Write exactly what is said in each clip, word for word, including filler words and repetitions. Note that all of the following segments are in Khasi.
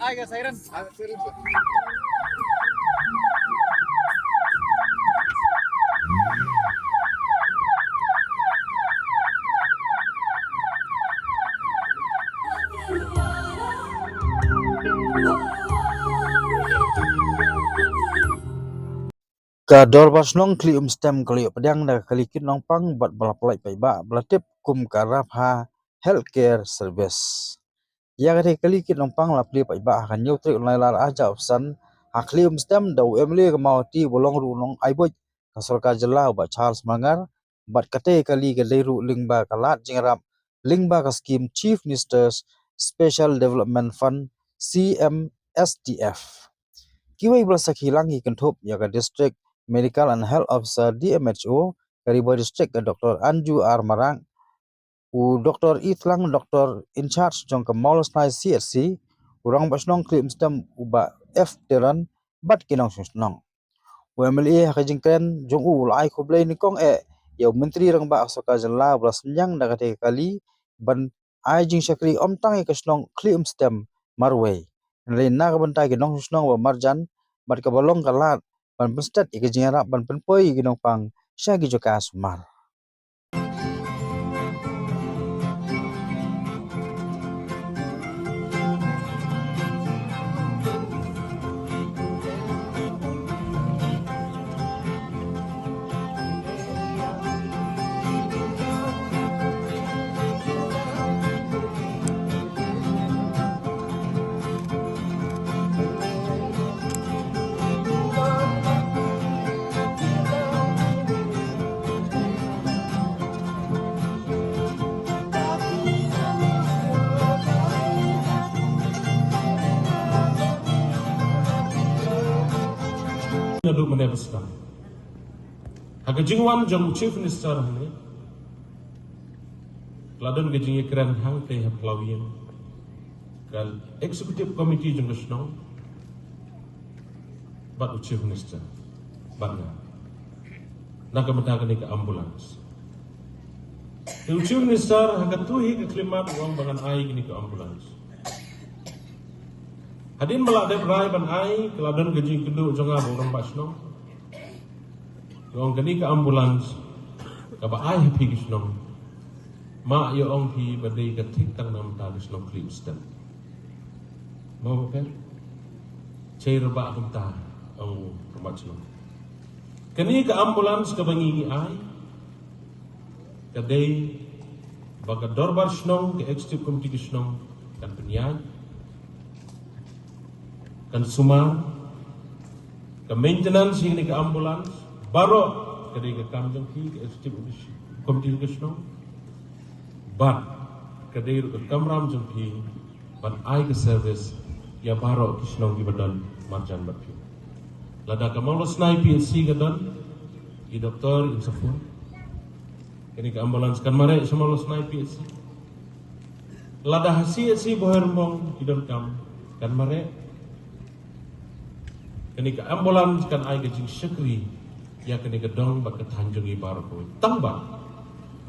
Tiger siren. Ka Dorbar Shnong Khlieh Umstem ka la ïoh pdiang da ka kali kit nongpang bad ba la pynlait paidbah ba la tip kum ka Rapha Healthcare Service. Ïa kata ka kali kit nongpang la plie paidbah ha ka hynñiew tarik u Nailar arhajar arphew san ha Khlieh Umstem da u M L A ka Mawhati uba long ruh u nongai buit ka sorkar jylla u Bah Charles Marngar, bad kata ka kali ka dei ruh lyngba ka lad jingïarap lyngba ka skim Chief Minister's Special Development Fund, C M S D F. Kiwei ba la sakhi lang ki kynthup ïa ka District Medical and Health Officer, D M H O, ka Ri Bhoi District, ka Doctor Anju R Marak, u Doctor Ithlang, Doctor in charge jong ka Mawlasnai C H C, u Rangbah Shnong Khlieh Umstem u Bah F Teron, bad ki nongshong shnong. U M L A ha ka jingkren jong u u la ai khublei nyngkong eh ïa u Myntri Rangbah ka sorkar jylla uba la synñiang da kata ka kali ban ai jingshakri ym tang ïa ka shnong Khlieh Umstem marwei, hynrei na ka bynta ki nongshong shnong ba marjan bad kaba long ka lad ban pynstet ïa ka jingïarap ban pynpoi ïa ki nongpang sha ki jaka sumar. Naduh mynne ba sdang. Ha ka jingwan jong u Chief Minister hangne, la don ka jingïakren hangtei ha Phlawïing, ka Executive Committee jong ka shnong bad u Chief Minister bad nga na ka bynta kane ka ambulance. Te u Chief Minister ha kato hi ka khyllipmat u ong ba ngan ai kane ka ambulance. Hadien ba la dep rai ban ai, ka la don ka jingkynduh jong nga bad u rangbah shnong. Ka ong kane ka ambulance kaba ai ha phi ka shnong, ma ïa ong phi ba dei ka thik tang na bynta ka shnong Khlieh Umstem. Mo ka chei rebah kumta, ong u rangbah shnong. Kane ka ambulance kaba ngi ngi ai, ka dei ba ka dorbar shnong, ka executive committee ka shnong kan pynïaid, kan sumar, ka maintenance ïa kane ka ambulance baroh ka dei ka kam jong phi ka executive committee ka shnong, bad ka dei ruh ka kamram jong phi ban ai ka service ïa baroh ki shnong kiba don marjan bad phi. Lada ka Mawlasnai P H C ka don i doktor in sa phone, kane ka ambulance kan mareh sha Mawlasnai P H C. Lada ha C H C Bhoirymbong ki donkam, kan mareh. Kane ka ambulance kan ai ka jingshakri ïa kane ka dong bad ka thaiñ jong ngi baroh kawei. Tang ba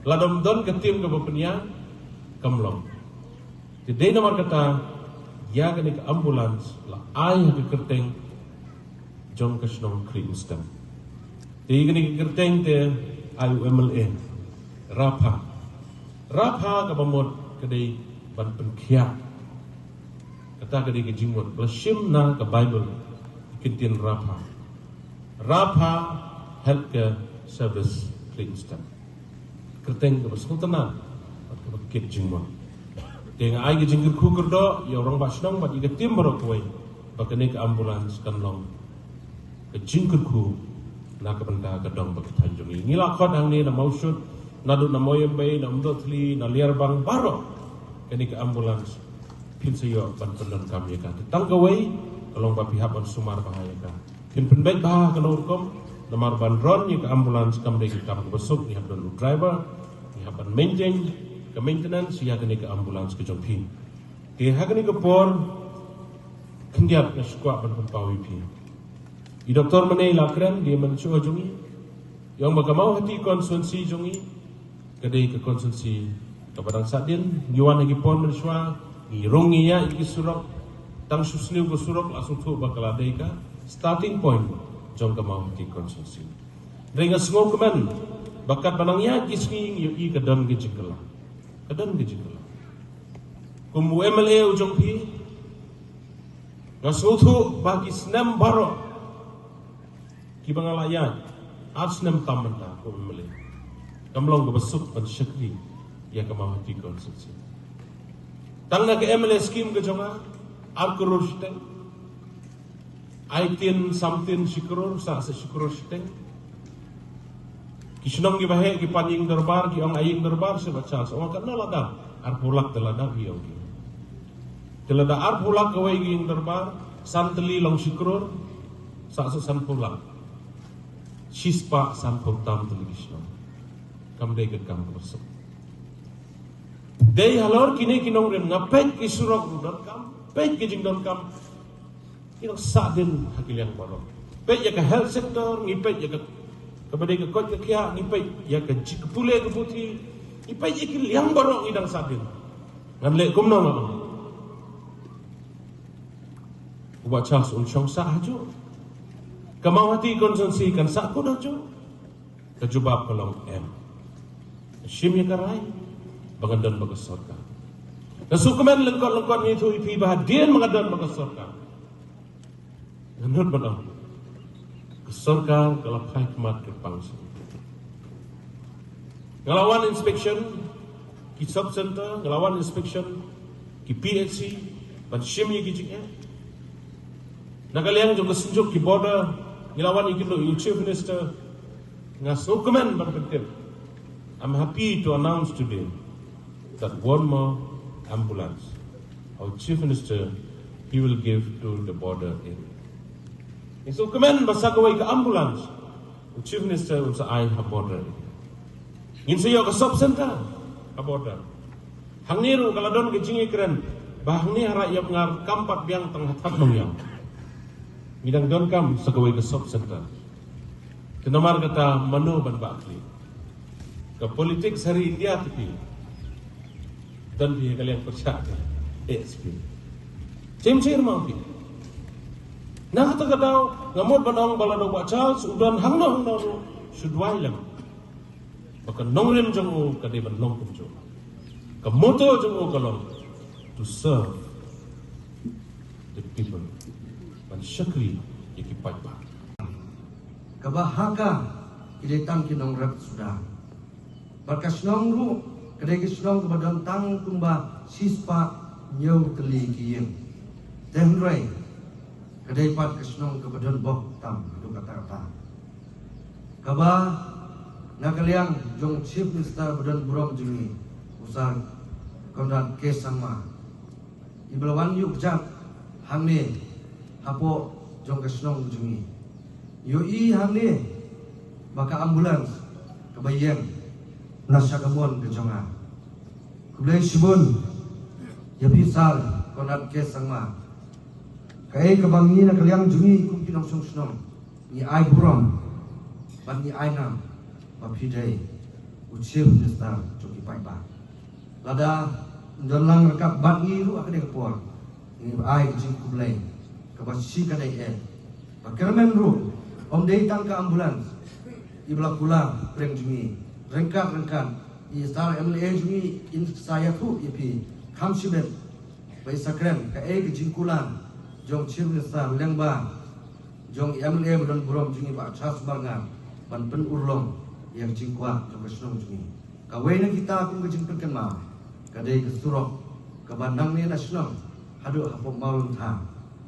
lada ym don ka team kaba pynïaid, kam long. Te dei namar kata ïa kane ka ambulance la ai ha ka kyrteng jong ka shnong Khlieh Umstem. Te ïa kane ka kyrteng te ai u M L A. Rapha. Rapha kaba mut ka dei ban pynkhiah. Kata ka dei ka jingmut ba la shim na ka Baibl, ka ktien Rapha. Rapha Healthcare Service Khlieh Umstem. Kyrteng kaba sngewtynnat bad kaba kit jingmut. Te nga ai ka jingkyrkhu kyrdoh ïa u rangbah shnong bad ïa ka team baroh kawei ba kane ka ambulance kan long ka jingkyrkhu na ka bynta ka dong bad ka thaiñ jong ngi. Ngi la khot hangne na Mawshut, naduh na Moyambei, na Umdohthli, na Liarbang baroh. Kane ka ambulance phin sa ïoh ban pyndonkam ïa ka. Te tang kawei ka long ba phi hap ban sumar bha ïa ka. Phin pynbeit bha ha kano rukom, namar ban run ïa ka ambulance kam dei ka kam kaba suk, ngi hap don u driver, ngi hap ban maintain ka maintenance ïa kane ka ambulance ka jong phi. Te ha kane ka por khyndiat nga sngewkwah ban pynpaw ïa phi. I doktor mynne i la kren, dei mynshuwa jong ngi. I ong ba ka Mawhati constituency jong ngi ka dei ka constituency kaba dang sahdien, ngi wan ha ki por mynshuwa, ngi rung ngi ïaid ïa ki surok. Tang shu sniew ka surok la sngewthuh ba ka la dei ka starting point jong ka Mawhati constituency. Hynrei nga sngewkmen ba katba nang ïaid ki sngi ngi ïohi ka don ka jingkylla. Ka don ka jingkylla. Kum u M L A u jong phi, nga sngewthuh ba ki snem baroh kiba nga la ïaid, ar snem tam mynta kum M L A, kam long kaba suk ban shakri ïa ka Mawhati constituency. Tang na ka M L A scheme ka jong nga, ar klur shiteng, ai tin sam tin shi klur, sa sa shi klur shiteng. Ki shnong kiba heh ki pan ïing dorbar, ki ong ai ïing dorbar sha Bah Charles. Ong katno la dap? Arphew lak te la dap, hi ong ki. Te la dap arphew lak kawei ka ïing dorbar, san tylli long shi klur, sa sa sanphew lak. Shispah sanphew tam tylli ki shnong. Kam dei ka kam kaba suk. Dei halor kine ki nongrim, nga peit ki surok ruh donkam, peit ki jingdonkam. Ngi dang sahdien ha ki liang baroh. Peit ïa ka health sector, ngi peit ïa ka, kaba dei ka koit ka khiah, ngi peit ïa ka ji-, ka pule ka puthi, ngi peit ïa ki liang baroh ngi dang sahdien. Ngan leh kumno nga ong? U Bah Charles un shong sah hajuh? Ka Mawhati constituency kan sahkut hajuh? Ka jubab ka long em. Shim ïa ka rai ba ngan don bad ka sorkar. Nga sngewkmen lyngkot lyngkot ngi ïathuh ïa phi ba hadien ba ngan don bad ka sorkar, nga nud ban ong, ka sorkar ka la phai khmat kyrpang sha ngi. Nga la wan inspection ki sub center, nga la wan inspection ki P H C, ban shim ïa ki jingeh. Na ka liang jong ka synjuk ki border, ngi la wan ïakynduh ïa u Chief Minister, nga sngewkmen ban pyntip. I'm happy to announce today that one more ambulance, our Chief Minister, he will give to the border area. Ngi sngewkmen ba sa kawei ka ambulance u Chief Minister un sa ai ha border. Ngin sa ïoh ka sub center ha border. Hangne ruh ka la don ka jingïakren ba hangne ha Raid Ïapngar kam pat biang tang ha Thadnongïaw. Ngi dang donkam sa kawei ka sub center. Te namar kata mano ban bah khlieh? Ka politics ha ri India te phi don phi ha ka liang pyrshah ka A S P. Chim chir ma phi. Na kata ka daw nga mut ban ong ba lada u Bah Charles u don hangno hangno ruh, shu duwai lem ba ka nongrim jong u ka dei ban long kumjuh. Ka motto jong u ka long to serve the people, ban shakri ïa ki paidbah. Kaba ha ka ki dei tang ki nongrep suda. Bad ka shnong ruh ka dei ka shnong kaba don tang kumba shispah hynñiew tylli ki ïing. Te hynrei ka dei pat ka shnong kaba don bok tam haduh katta katta. Kaba na ka liang jong Chief Minister ba don burom jong ngi, u Sir Conrad K Sangma, i ba la wan ïuh kjat hangne hapoh jong ka shnong jong ngi. Ïohi hangne ba ka ambulance kaba ïeng na sha ka mon ka jong nga. Khublei shibun ïa phi Sir Conrad K Sangma. Kaei kaba ngi na ka liang jong ngi kum ki nongshong shnong ngi ai burom bad ngi ai nam ba phi dei u Chief Minister jong ki paidbah. Lada don lang ryngkat bad ngi ruh ha kane ka por, ngi ai ka jingkhublei kaba shi kane eh. Ba kyrmen ruh ym dei tang ka ambulance i ba la kular pyrshah jong ngi, ryngkat ryngkat i Sir M L A jong ngi in sa ïathuh ïa phi kham shibit ba i sa kren kaei ka jingkular jong Chief Minister lyngba jong i M L A ba don burom jong ngi Bah Charles Marngar ban pynurlong ïa ka jingkwah jong ka shnong jong ngi. Kawei na kita kum ka jingpynkynmaw ka dei ka surok kaba nangne na shnong haduh hapoh Mawlyngkha.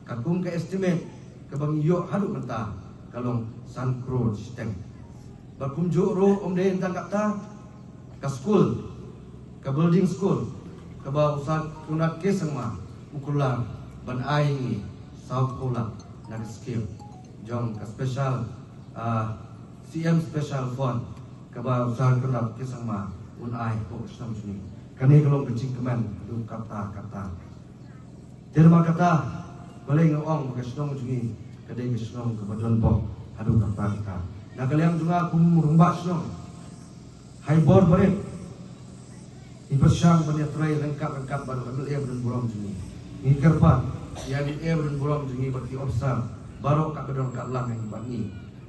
Katkum ka estimate kaba ngi ïoh haduh mynta ka long san klur shiteng. Bad kumjuh ruh ym dei tang katta, ka skul, ka building skul kaba u Sir Conrad K Sangma u kular ban ai ngi saw phew lak na ka skim jong ka special, ah, C M Special Fund kaba u Sir Conrad K Sangma un ai hapoh ka shnong jong ngi. Kane ka long ka jingkmen haduh katta katta. Te namar kata balei nga ong ba ka shnong jong ngi ka dei ka shnong kaba don bok haduh katta katta. Na ka liang jong nga kum rangbah shnong, ha i bor barit i pyrshang ban ïatrei ryngkat ryngkat bad u M L A ba don burom jong ngi. Ngi kyrpad ïa lade ba don burom jong ngi bad ki officer baroh kiba don ka lang ha ngi bad ngi,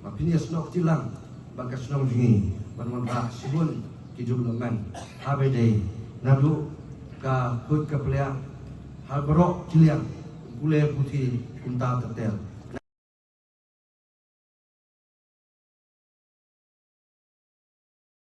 ba phin ïa snoh kti lang bad ka shnong jong ngi ban wanrah shibun ki jong ngi mynta. Haba ïadei naduh ka khuid ka pliang ha baroh ki liang, pule puthi kumta ter ter.